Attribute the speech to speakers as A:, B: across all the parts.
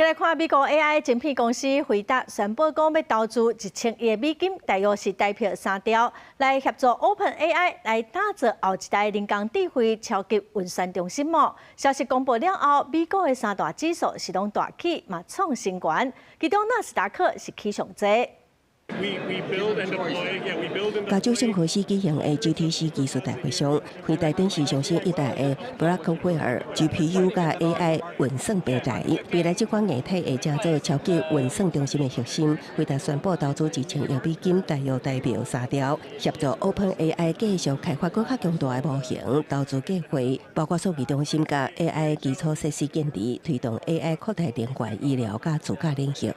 A: 來看美國 AI 晶片公司輝達宣布講欲投資1000億美金，大約是台幣3兆，來協助 OpenAI 來打造後一代人工智慧超級運算中心網。消息公布了後，美股的三大指數是攏大起，嘛創新高。其中納斯達克是起上濟。
B: 加州聖荷西舉行的 GTC 技術大會上，輝達展示上新一代的布拉克惠爾 GPU 佮 AI 運算平台。未來這款硬體會成做超級運算中心的核心。輝達宣布投資1000億美金，大約台幣3兆，協助 OpenAI 繼續開發閣較強大的模型。投資計劃包括數據中心佮 AI 基礎設施建置，推動 AI 擴大能源、醫療佮自駕領域。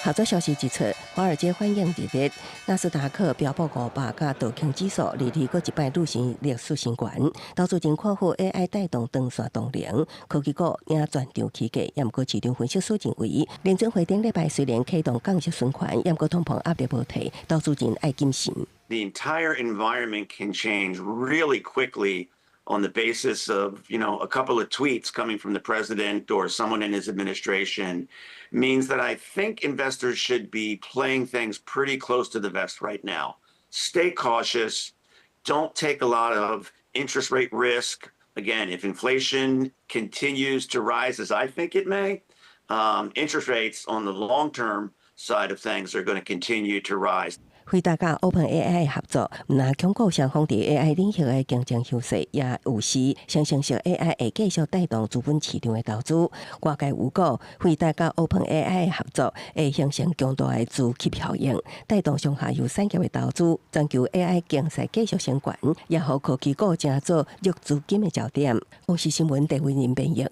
B: 合作消息指出，華爾街反應熱烈，納斯達克標普500佮道瓊指數連續閣一擺錄成歷史新高。投資人看好 AI 帶動長線動能，科技股贏全場起價。毋過市場分析師認為，聯準會頂禮拜雖然啟動降息循環，毋過通膨壓力無退，投資人愛謹慎。
C: The entire environment can change really quickly on the basis of a couple of tweets coming from the president or someone in his administration means that I think investors should be playing things pretty close to the vest right now. Stay cautious. Don't take a lot of interest rate risk. Again, if inflation continues to rise, as I think it may, interest rates on the long-term side of things are going to continue to rise.
B: 輝達佮 OpenAI 合作，毋但鞏固雙方佇 AI 領域的競爭優勢，也預示生成式 AI 會繼續帶動資本市場的投資。外界預估，輝達佮 OpenAI 合作會形成強大的磁吸效應，帶動上下游產業的投資，全球 AI 競賽繼續升懸，也予科技股成做熱資金的焦點。公視新聞鄭偉仁編譯。